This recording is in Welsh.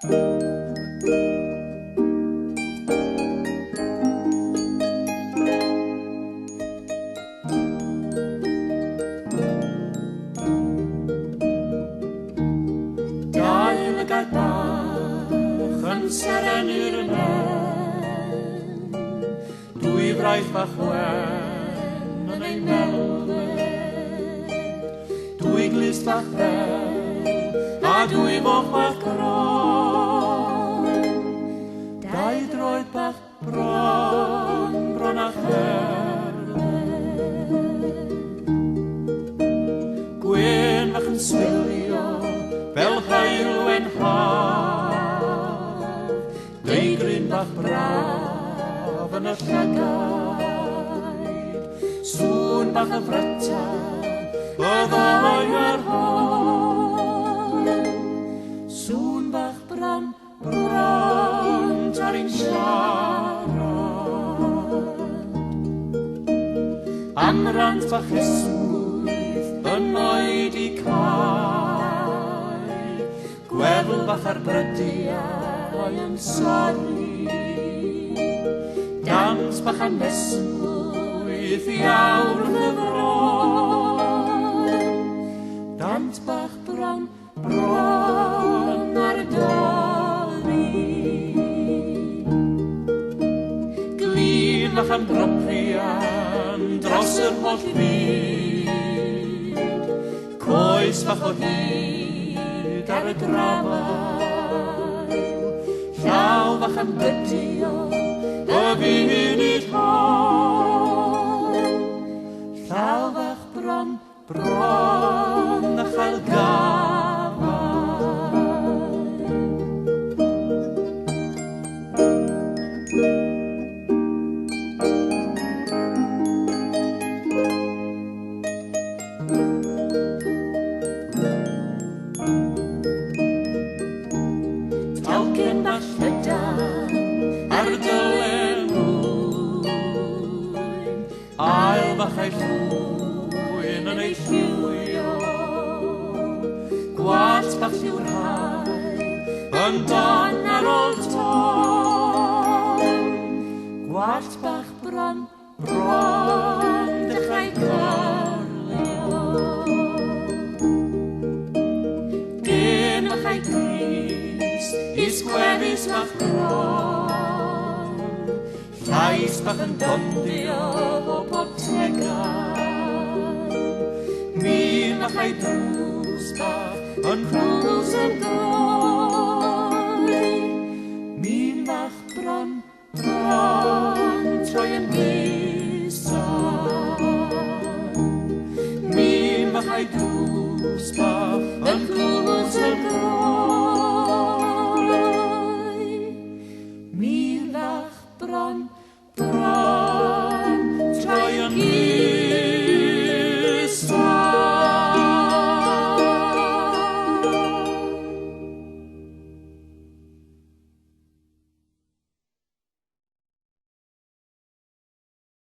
Dau lygad bach yn serennu'r nen, dwy fraich bach wen yn ei melfed, dwy glust bach fel a dwy foch bach gron, dau droed bach bron, bron a cherdded. Gwên fach yn swilio fel heulwen haf, deigryn bach braf yn y llygaid, sŵn bach y fryta y ddau ar hon, sŵn bach bron, bron torri'n siarad. Amrant bach esmwyth yn oedi cae, gwefl bach ar brydiau yn sori, dant bach anesmwyth i awr y fron, dant bach bron, bron ar dorri. Glin fach am dropian dros yr holl fyd, coes bach o hyd ar y drafael, llaw fach am gydio y funud hon, llaw fach bron, bron a chael gafael. Talcen bach llydan ar dylen lwyn, ail fach a'i llwyn yn ei lliwio, gwallt bach lliw'r haul yn don ar ôl ton, gwallt bach bron, bron dechrau cyrlio. Dyn fach a'i grys is gwefus bach gron, llais bach yn dondio o bob tegan, min fach a'i drws bach yn rhws yn gloi, min fach bron, bron troi yn gusan, min fach a'i drws bach